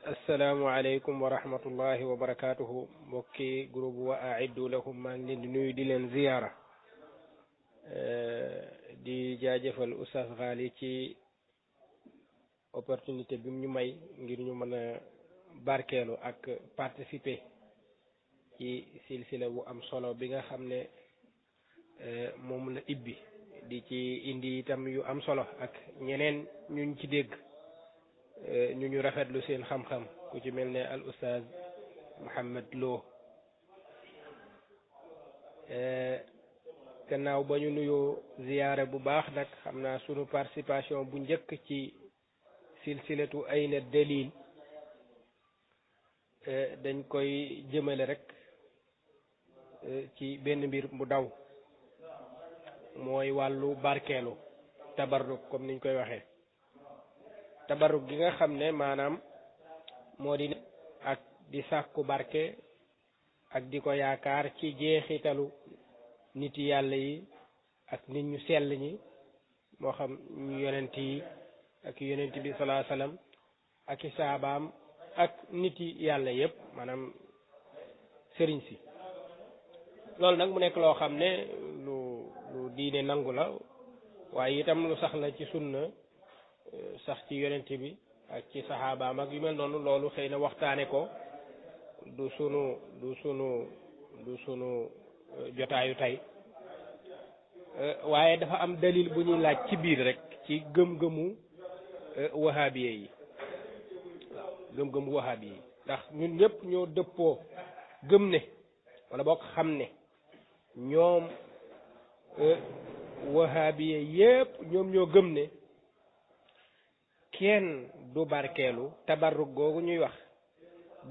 asalaamualeykum wa rahmatullahi wa barakaatuhu mbokki groupe wa aiddu lahum maa ngi leen di nuyu di leen ziyaara di jaajëfal Oustaz Ghali ci opportunité bi mu ñu may ngir ñu mën a barkeelu ak participer ci silsila bu am solo bi nga xam ne moom la ibbi di ci indi itam yu am solo ak ñeneen ñuñ ci dégg ñu rafetlu seen xam-xam ku ci mel ne al Oustaz Mouhamed Lo gannaaw ba ñu nuyoo ziyaare bu baax nag xam naa sunu participation bu njëkk ci silsilatu ayna dalil dañ koy jëmale rek ci benn mbir mu daw mooy wàllu barkeelu tabarruk comme niñ koy waxee tabarruk gi nga xam ne maanaam moo di ak di sàkku barke ak di ko yaakaar ci jeexitalu nit yàlla yi ak nit ñu sell ñi moo xam ñu yonent yi ak yonent bi salaa sallam ak i saabaam ak nit yàlla yépp maanaam sëriñ si loolu nag mu nekk loo xam ne lu diine nangu la waaye itam lu sax la ci sunna sax ci yonent bi ak ci saxaabaam ak yu mel noonu loolu xëy na waxtaane ko du sunu jotaayu tey waaye dafa am dalil bu ñuy laaj ci biir rek ci gëm-gëmu wahabiye yi waaw gëm-gëmu wahabiye yi ndax ñun ñëpp ñoo dëppoo gëm ne wala bokk xam ne ñoom wahabiye yépp ñoom ñoo gëm ne kenn du barkeelu tabarruk googu ñuy wax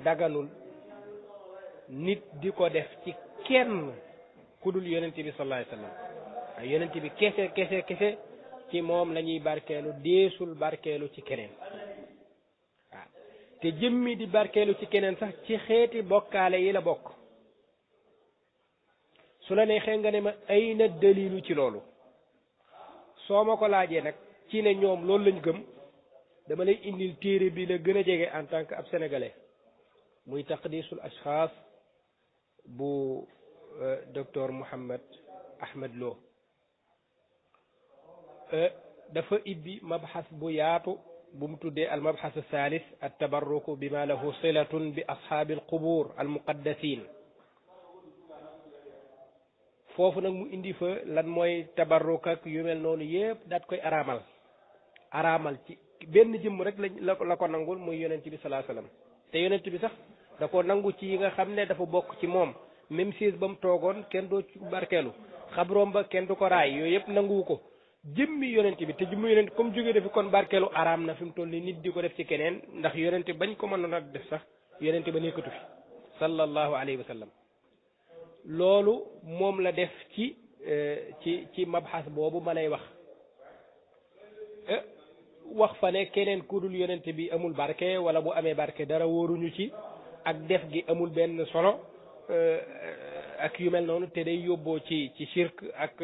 daganul nit di ko def ci kenn ku dul yonent bi sallallahu alayhi wasallam ay yonent bi kese ci moom la ñuy barkeelu deesul barkeelu ci keneen waaw te jëmmi di barkeelu ci keneen sax ci xeeti bokkaale yi la bokk su la neexee nga ne ma ay na dalilu ci loolu soo ma ko laajee nag ci ne ñoom loolu lañ gëm dama lay indil téere bi la gën a jege en tant que ab sénégalais muy taqdisul ashxaas bu docteur Mouhamed Ahmed Lo dafa ibbi mabxas bu yaatu bu mu tuddee al mabxas thalis at tabarruku bima lahu silatun bi ashaabi al qubur al muqaddasin foofu nag mu indi fa lan mooy tabarruk ak yu mel noonu yépp daat koy araamal ci benn jëmm rek la ko nangul muy yonent bi salaa sallam te yonent bi sax da ko nangu ci yi nga xam ne dafa bokk ci moom même siis ba mu toogoon kenn doo ci barkeelu xabroom ba kenn du ko raay yooyu yëpp nanguwu ko jëmmi yonent bi te jëmmi yonent comme jógee defi kon barkeelu araam na fi mu toll ni nit di ko def ci keneen ndax yonent bañ ko mënoon a def sax yonent ba nekkatu fi sallallahu alayhi wa sallam loolu moom la def ci mabxas boobu ma lay wax fa ne keneen ku dul yonent bi amul barke wala bu amee barke dara wóoruñu ci ak def gi amul benn solo ak yu mel noonu te day yóbboo ci shirk ak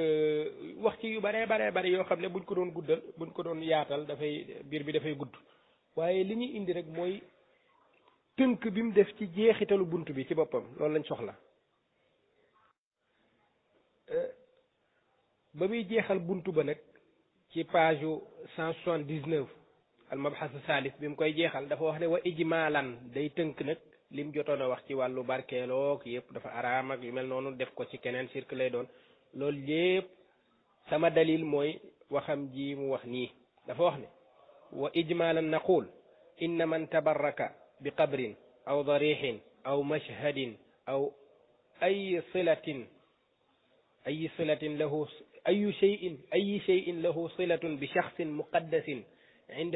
wax ci yu bare yoo xam ne buñ ko doon guddal buñ ko doon yaatal biir bi dafay gudd waaye li ñuy indi rek mooy tënk bi mu def ci jeexitalu bunt bi ci boppam loolu lañ soxla ba muy jeexal bunt ba nag ci page 179 al mabxas salis bi mu koy jeexal dafa wax ne wa ijmalan day tënk nag lim jotoon a wax ci wàllu barkeeloog yëpp dafa araam ak yu mel noonu def ko ci keneen sirk lay doon loolu yëpp sama dalil mooy waxam ji mu wax nii dafa wax ne wa ijmalan naqul inna man tabarraka bi qabrin aw darixin aw mashhadin aw ay silatin lahu أي شيء له صلة بشخص مقدس عند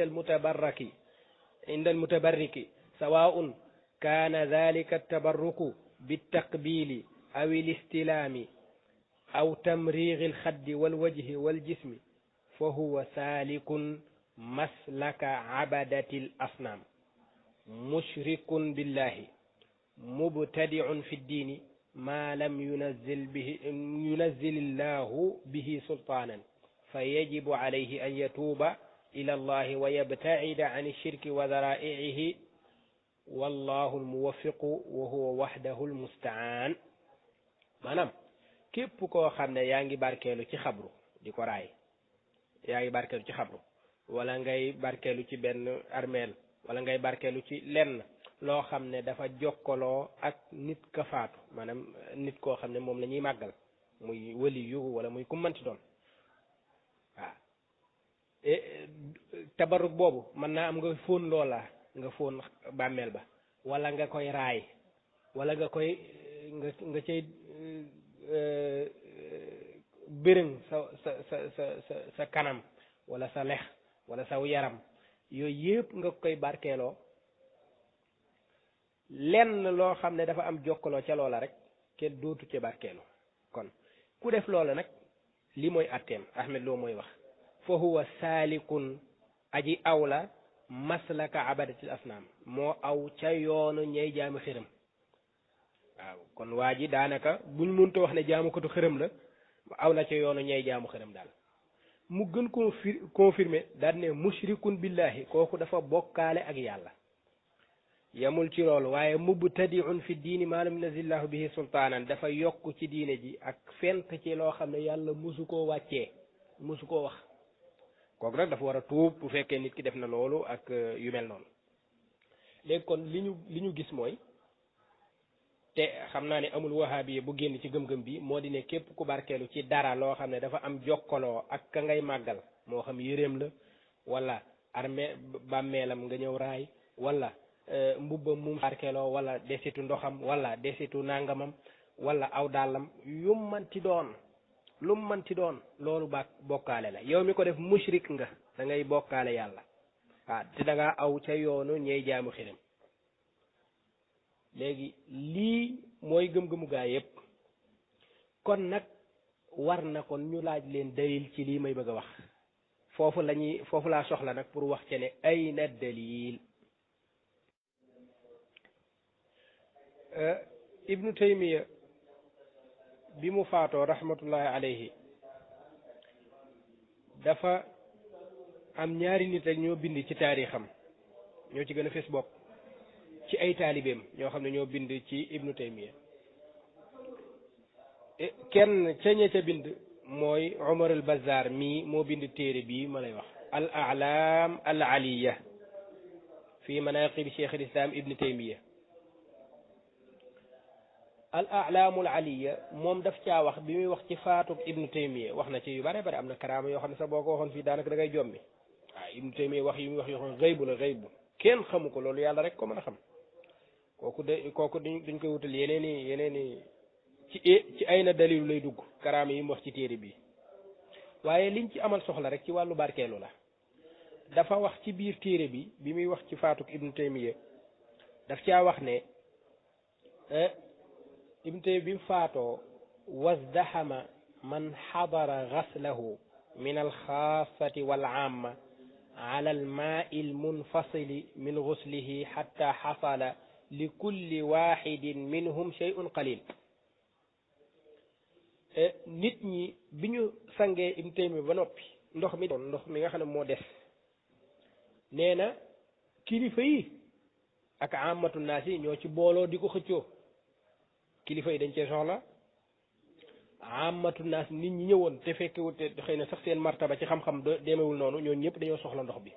المتبرك سواء كان ذلك التبرك بالتقبيل أو الاستلام أو تمريغ الخد والوجه والجسم فهو سالك مسلك عبدة الأصنام مشرك بالله مبتدع في الدين ما لم ينزل الله به سلطانا فيجب عليه أن يتوب إلى الله ويبتعد عن الشرك وذرائعه wallahu almuwaffiqu wa huwa wahdahu almustaan maanaam képp koo xam ne yaa ngi barkeelu ci xabru di ko raay yaa ngi barkeelu ci xabru wala ngay barkeelu ci benn armeel wala ngay barkeelu ci lenn loo xam ne dafa jokkaloo ak nit ka faatu maanaam nit koo xam ne moom la ñuy màggal muy waliyu wala muy ku manti doon waaw tabarruk boobu mën naa am nga fóon loola nga fóon bàmmeel ba wala nga koy raay wala nga koy nga cay bërëng sa kanam wala sa lex wala saw yaram yooyu yëpp nga koy barkeeloo lenn loo xam ne dafa am jokkaloo ca loola rek kenn dootu ca barkeelu kon ku def loola nag li mooy atteem Ahmed Lo mooy wax fa huwa saalikun aji aw la maslaka abadatil asnaam moo aw ca yoonu ñey jaamu xërëm waaw kon waa ji daanaka buñ mënta wax ne jaamukatu xërëm la aw na ca yoonu ñey jaamu xërëm daal mu gën koo confirmer daal ne mushrikun billahi kooku dafa bokkaale ak yàlla yamul ci loolu waaye mubtadiun fi diini maa lam nazillahu bihi sultaanan dafa yokk ci diine ji ak fent ci loo xam ne yàlla musu koo wàccee musu koo wax kooku nag dafa war a tuub bu fekkee nit ki def na loolu ak yu mel noonu léegi kon li ñu gis mooy te xam naa ne amul wahabi bu génn ci gëm-gëm bi moo di ne képp ku barkeelu ci dara loo xam ne dafa am jokkaloo ak ka ngay màggal moo xam yéreem la wala armée bàmmeelam nga ñëw raay wala mbubbam mum barkeeloo wala desitu ndoxam wala desitu nangamam wala aw dàllam yum manti doon loolu bokkaale la yow mi ko def mushrik nga da ngay bokkaale yàlla waaw te da ngaa aw ca yoonu ñey jaamu xiram léegi lii mooy gëm-gëmu gaa yépp kon nag war na kon ñu laaj leen dalil ci lii may bëgg a wax foofu laa soxla nag pour wax ci ne ay na dalil ibnu taymiya bi mu faatoo rahmatullahi alayhi dafa am ñaari nit rek ñoo bind ci taarixam ñoo ci gën a fes bopp ci ay taalibeem ñoo xam ne ñoo bind ci ibnu taymiya kenn ca ña ca bind mooy Umar al Bazzar mii moo bind téere bii ma lay wax al a'lam al aliya fi manaqib cheikh al islam ibnu taymiya al a'lamul aliya moom daf caa wax bi muy wax ci faatug ibnu taymiya wax na ci yu bare bare am na karaama yoo xam ne sax boo ko waxoon fii daanaka da ngay jommi waaw ibnu taymiya wax yi muy wax yoo xam ne xëybu la xëybu kenn xamu ko loolu yàlla rek ko mën a xam kooku dañ koy wutal yeneeni ci ay na dalilu lay dugg karaama yi mu wax ci téere bi waaye liñ ci amal soxla rek ci wàllu barkeelu la dafa wax ci biir téere bi muy wax ci faatug ibnu taymiya daf caa wax ne ibnu taymiya bi mu faatoo wasdaxama man xadara gaslahu min alxaasati wal aama ala almaai almunfasili min guslihi xatta xasala li kulli waxidin minhum shay'un qalil nit ñi bi ñu sangee ibnu taymiya ba noppi ndox mi nga xam ne moo des nee na kilifa yi ak amatu naas yi ñoo ci booloo di ko xëccoo kilifa yi dañ cee soxla amatu naas nit ñi ñëwoon te fekkewut te xëy na sax seen martaba ci xam-xam demewul noonu ñooñu ñëpp dañoo soxla ndox bi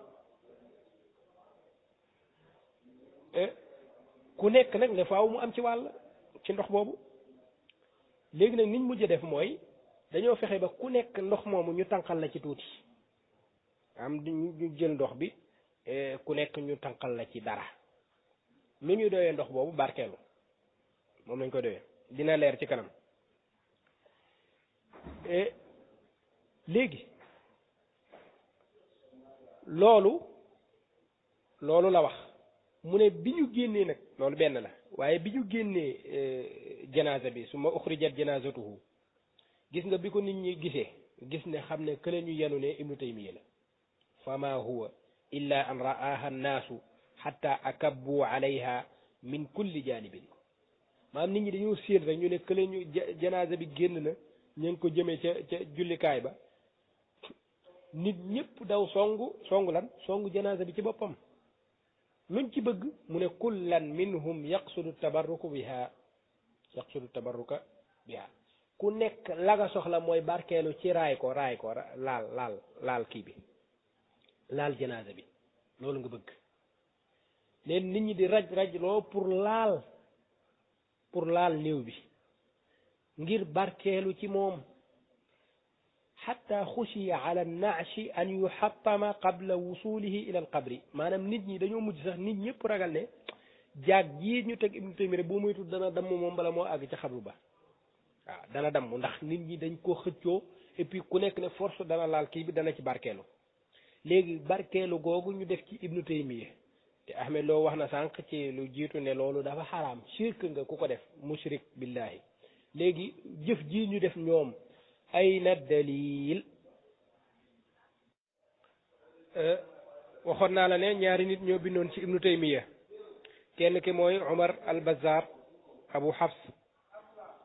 ku nekk nag ne faaw mu am ci wàll ci ndox boobu léegi nag niñ mujj def mooy dañoo fexe ba ku nekk ndox moomu ñu tànqal la ci tuuti am ñu jël ndox bi ku nekk ñu tànqal la ci dara lu ñuy doyee ndox boobu barkeelu moom lañ ko doyee dina leer ci kanam léegi loolu la wax mu ne bi ñu génnee nag loolu benn la waaye bi ñu génnee janaasa bi su ma uxrijat janaasatuhu gis nga bi ko nit ñi gisee gis ne xam ne kële ñu yenu ne ibnu taymiya la fama huwa illa an ra'aha annaasu xatta akabbu alayha min kulli janibin maanaam nit ñi dañoo séen rek ñu ne kële ñu janaasa bi génn na ñu ngi ko jëmee ca jullikaay ba nit ñëpp daw songu janaasa bi ci boppam luñ ci bëgg mu ne kullan minhum yaqsudu tabarruka biha ku nekk la nga soxla mooy barkeelu ci raay ko laal kii bi laal janaasa bi loolu nga bëgg leen nit ñi di raj loo pour laal néew bi ngir barkeelu ci moom xatta xusiya ala naashi an yuxattama qabla wusulihi ila alqabri maanaam nit ñi dañoo mujj sax nit ñëpp ragal ne jaag jii ñu teg Ibnu Taymiya boo moytu dana damm moom bala moo àgg ca xabru ba waaw dana damm ndax nit ñi dañ ko xëccoo et puis ku nekk ne force dana laal kii bi dana ci barkeelu léegi barkeelu googu ñu def ci Ibnu Taymiya te Ahmed loo wax na sànq ci lu jiitu ne loolu dafa xaraam shirk nga ku ko def mushrik billahi léegi jëf ji ñu def ñoom ayna dalil waxoon naa la ne ñaari nit ñoo bindoon ci Ibnu Taymiya kenn ki mooy Umar al Bazzar Abu Hafs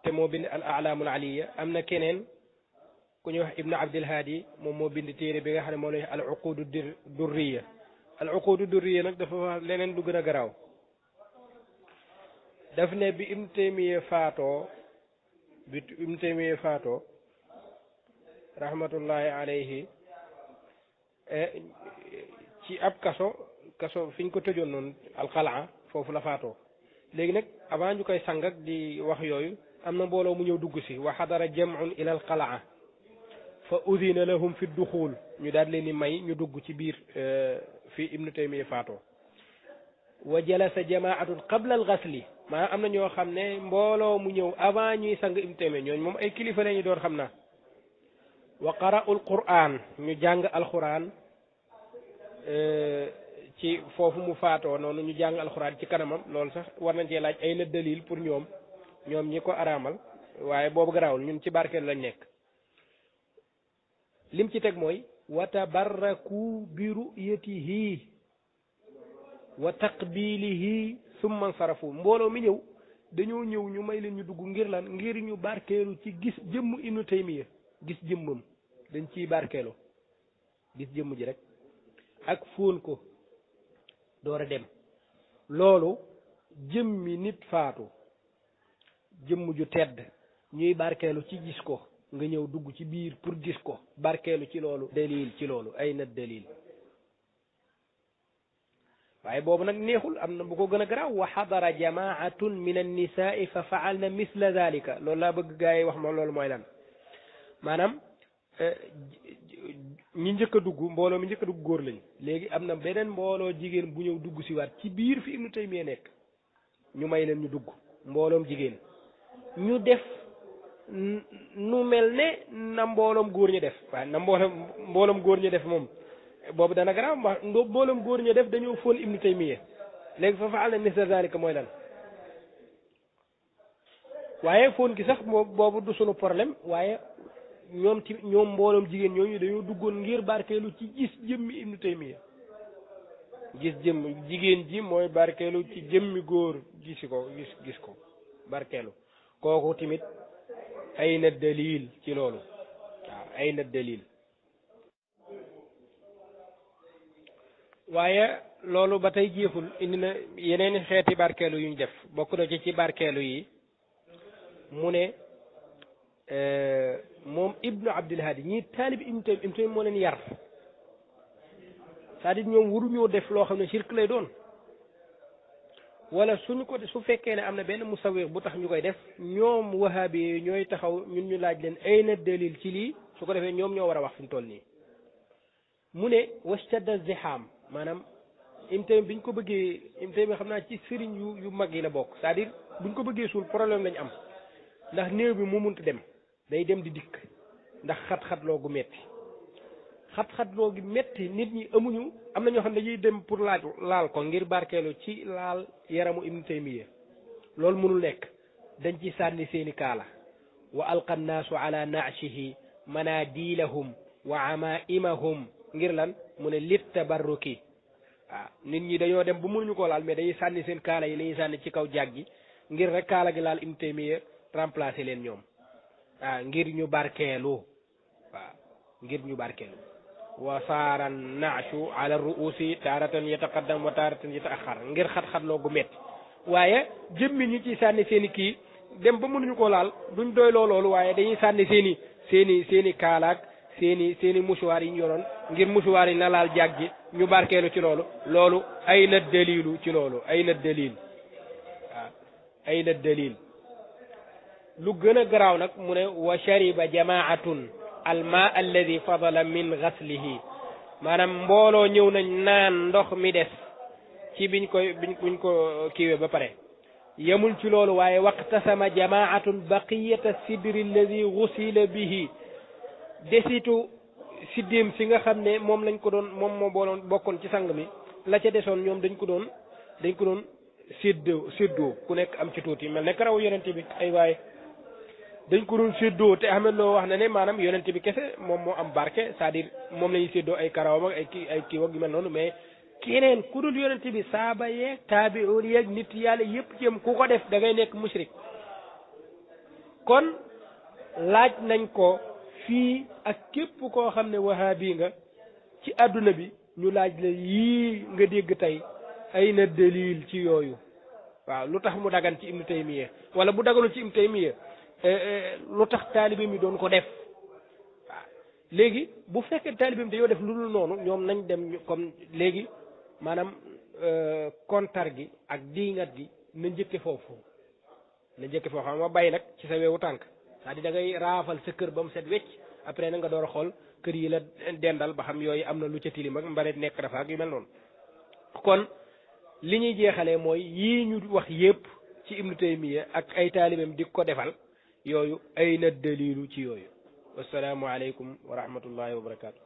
te moo bind al a'lamul aliya am na keneen ku ñuy wax Ibnu Abdil Hadi moom moo bind téere bi nga xam ne moo lay al uqudu durriya al uqudu durriya nag dafa wax leneen lu gën a garaaw daf ne bi Ibnu Taymiya faatoo rahmatullahi alayhi ci ab kaso fi ñu ko tëjoon noonu alqalaa foofu la faatoo léegi nag avant ñu koy sang ak di wax yooyu am na mbooloo mu ñëw dugg si wa xadara jam'un ila alqalaa fa udina lahum fi duxul ñu daal leen di may ñu dugg ci biir fi Ibnu Taymiya faatoo wa jalasa jamaatun qabla algasli maanaam am na ñoo xam ne mbooloo mu ñëw avant ñuy sang Ibnu Taymiya ñooñu moom ay kilifa la ñu doon xam naa wa qara'u alquran ñu jàng alquran ci foofu mu faatoo noonu ñu jàng alquran ci kanamam loolu sax war nañ cee laaj ay na dalil pour ñoom ñi ko araamal waaye boobu garaawul ñun ci barkeel lañ nekk lim ci teg mooy wa tabarraku bi ru'yatihi wa taqbilihi summa nsarafu mbooloo mi ñëw dañoo ñëw ñu may leen ñu dugg ngir lan ngir ñu barkeelu ci gis jëmm Ibnu Taymiya gis jëmmam dañ ciy barkeelu gis jëmm ji rek ak fóon ko door a dem loolu jëmmi nit faatu jëmm ju tedd ñuy barkeelu ci gis ko nga ñëw dugg ci biir pour gis ko barkeelu ci loolu dalil ci loolu ay na dalil waaye boobu nag neexul am na bu ko gën a garaaw wa xadara jamaatun min annisaai fa faalna misla dalika loolu laa bëgg gaa yi wax ma loolu mooy lan maanaam ñi njëkk a dugg mbooloo mi njëkk a dugg góor lañ léegi am na beneen mbooloo jigéen bu ñëw dugg si waat ci biir fi Ibnu Taymiya nekk ñu may leen ñu dugg mbooloom jigéen ñu def nu mel ne na mbooloom góor ñi def waaye na mbooloom góor ñi def moom boobu dana garaaw wax mbooloom góor ñi def dañoo fóon Ibnu Taymiya léegi fa faal na misla zalika mooy lan waaye fóon gi sax boobu du sunu problème waaye ñoom mbooloom jigéen ñooñu dañoo duggoon ngir barkeelu ci gis jëmmi Ibnu Taymiya gis jëmm jigéen ji mooy barkeelu ci jëmmi góor gis ko barkeelu kooku tamit ay na dalil ci loolu waaw ay na dalil waaye loolu ba tey jeexul indi na yeneen xeeti barkeelu yu ñu def bokk na ci barkeelu yi mu ne moom Ibnu Abdul Hadi ñii taalib Ibnu Taymiya moo leen yar c'est-à-dire ñoom waruñoo def loo xam ne shirk lay doon wala suñu ko su fekkee ne am na benn musawir bu tax ñu koy def ñoom wahabi ñooy taxaw ñun ñu laaj leen ay na dalil ci lii su ko defee ñoom ñoo war a wax fi mu toll nii mu ne wastadda ziham maanaam Ibnu Taymiya biñ ko bëggee Ibnu Taymiya xam naa ci sëriñ yu mag yi la bokk c'est-à-dire buñ ko bëggee suul problème lañ am ndax néew bi mu munta dem day dem di dikk ndax xat-xatloo gu metti xat-xatloo gi metti nit ñi amuñu am na ñoo xam ne dañuy dem pour laal ko ngir barkeelu ci laal yaramu Ibnu Taymiya loolu mënul nekk dañ ci sànni seeni kaala wa alqa nnaasu ala naashihi manadilahum wa amaimahum ngir lan mu ne lit tabarruki waaw nit ñi dañoo dem bu mënuñu koo laal mais dañuy sànni seen kaala yi la ñuy sànni ci kaw jaag gi ngir rek kaala gi laal Ibnu Taymiya remplacer leen ñoom ngir ñu barkeelu waaw ngir ñu barkeelu wa saara naashu ala ruusi taaratan yataqaddam wa taaratan yataaxar ngir xat-xat loogu metti waaye jëmmi ñi ci sànni seen i kii dem ba mënuñu ko laal duñ doy loolu waaye dañuy sànni seen i kaalaak seen i musuwaar yi ñu yoroon ngir musuwaar yi na laal jàgg ji ñu barkeelu ci loolu ay na dalilu ci loolu ay na dalil waaw ay na dalil lu gën a garaaw nag mu ne wa shariba jamaatun alma alladi fadala min gaslihi maanaam mbooloo ñëw nañ naan ndox mi des ci biñ ko kiiwe ba pare yemul ci loolu waaye waqtasama jamaatun baqiyata sidri alladi gusila bihi desitu siddéem si nga xam ne moom lañ ko doon moom moo booloon bokkoon ci sang mi la ca desoon ñoom dañ ko doon séddoo ku nekk am ci tuuti mel ne karaw yonente bi ay waaye dañ ko doon séddoo te Ahmed Lo wax na ne maanaam yonente bi kese moom moo am barke c'est-à-dire moom la ñuy séddoo ay karawam ak ay kii wag yu mel noonu mais keneen ku dul yonente bi saaba yeeg taabi'un yeeg nit yàlla yëpp ci am ku ko def da ngay nekk mushrik kon laaj nañ ko fii ak képp koo xam ne wahabi nga ci àdduna bi ñu laaj la yii nga dégg tey ay na dalil ci yooyu waaw lu tax mu dagan ci Ibnu Taymiya wala bu daganul ci Ibnu Taymiya lu tax taalibe mi doon ko def waaw léegi bu fekkee taalibe mi dañoo def lu dul noonu ñoom nañ dem comme léegi maanaam kontar gi ak diingat gi na njëkke foofu xam ma bàyyi nag ci sa weewu tànk c'est-à-dire da ngay raafal sa kër ba mu set wecc après na nga door a xool kër yi la dendal ba xam yooyu am na lu ca tilim ak mbaret nekk dafa ak yu mel noonu kon li ñuy jeexalee mooy yii ñu wax yépp ci Ibnu Taymiya ak ay taalibeem di ko defal yooyu ay na dalilu ci yooyu wassalaamu aleykum wa rahmatullahi wa barakaatu